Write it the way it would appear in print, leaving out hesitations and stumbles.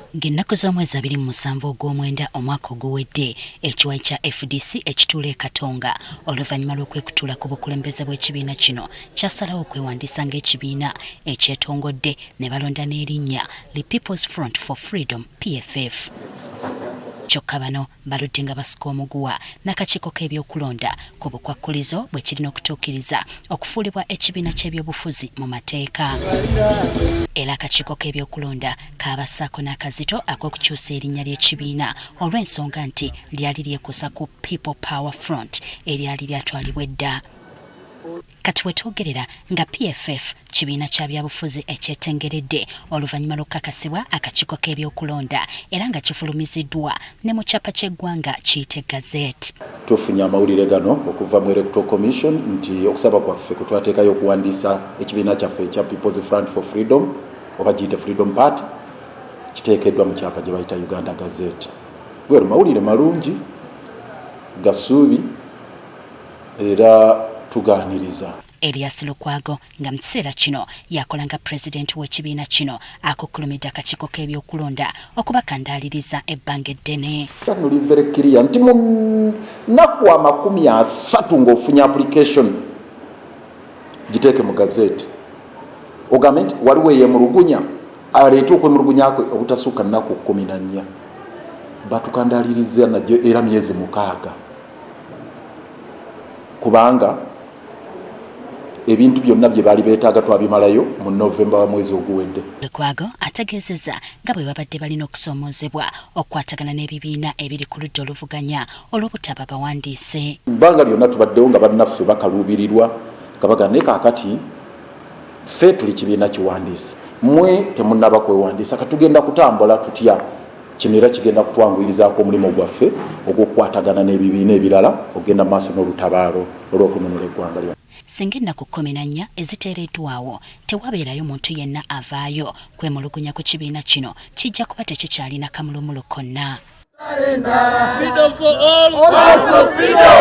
Ng'ennaku z'omwezi 27 ogw'omwenda omwaka oguwedde, ekiwayi kya FDC ekituula e Katonga oluvannyuma lw'okwekutula ku bukulembeze bw'ekibiina kino kyasalawo okwewandiisa ng'ekibiina ekyetongodde ne balonda n'erinnya li People's Front for Freedom, PFF. Kyokka bano baludde nga basika omuguwa n'akakiiko k'ebyokulonda ku bukwakkulizo bwe kirina okutuukiriza okufuulibwa ekibiina ky'ebyobufuzi mu mateeka. Era akakiiko k'ebyokulonda kaabassaako n'akazito ak'okukyusa erinnya ly'ekibiina olw'ensonga nti lyali lyekuusa ku People Power Front eryali lyatwalibwa edda. Kati wetwogerera nga PFF kibiina kya byabufuzi ekyetengeredde oluvannyuma lw'okukakasibwa akakiiko k'ebyokulonda era nga kifulumiziddwa ne mu kyapa ky'eggwanga kiyite Gazette. Tufunye amawulire gano okuva mu Electoral Commission nti okusaba kwaffe kwe twateekayo okuwandiisa ekibiina kyaffe ekya People's Front for Freedom oba giyite Freedom Party kiteekeddwa mu kyapa gye bayita Uganda Gazette. Well, mawulire malungi gasuubi era tugaaniriza. Erias Lukwago nga mu kiseera kino yakola nga pulezidenti w'ekibiina kino akukkulumidde akakiiko k'ebyokulonda okubakandaaliriza ebbanga eddene. Luli very clear nti mu nnaku 30 ng'ofunye application, giteeke mu gazette, ogambe nti waliwo eyemulugunya, aleete okwemulugunya kwe obutasukka nnaku 14. Batukandaaliriza nagyo era myezi 6, kubanga ebintu byonna bye baali beetaaga twabimalayo mu Novemba wa mwezi oguwedde. Lukwago ategeezezza nga bwe babadde balina okusoomoozebwa okukwatagana n'ebibiina ebiri ku ludda oluvuganya olw'obutaba bawandiise. Bbanga lyonna tubaddewo nga bannaffe bakaluubirirwa nga bagamba, naye kaakati ffe tuli kibiina kiwandiise, mmwe temunnaba kwewandiisa, katugenda kutambula tutya? Kino era kigenda kutwanguyirizaako omulimu gwaffe ogw'okukwatagana n'ebibiina ebirala okugenda mu maaso n'olutabaalo olw'okununula eggwanga lyonna. Singa ennaku 14 eziteereddwawo tewabeerayo muntu yenna avaayo kwemulugunya ku kibiina kino, kijja kuba tekikyalina kamulumulu konna. Freedom for all. All for freedom.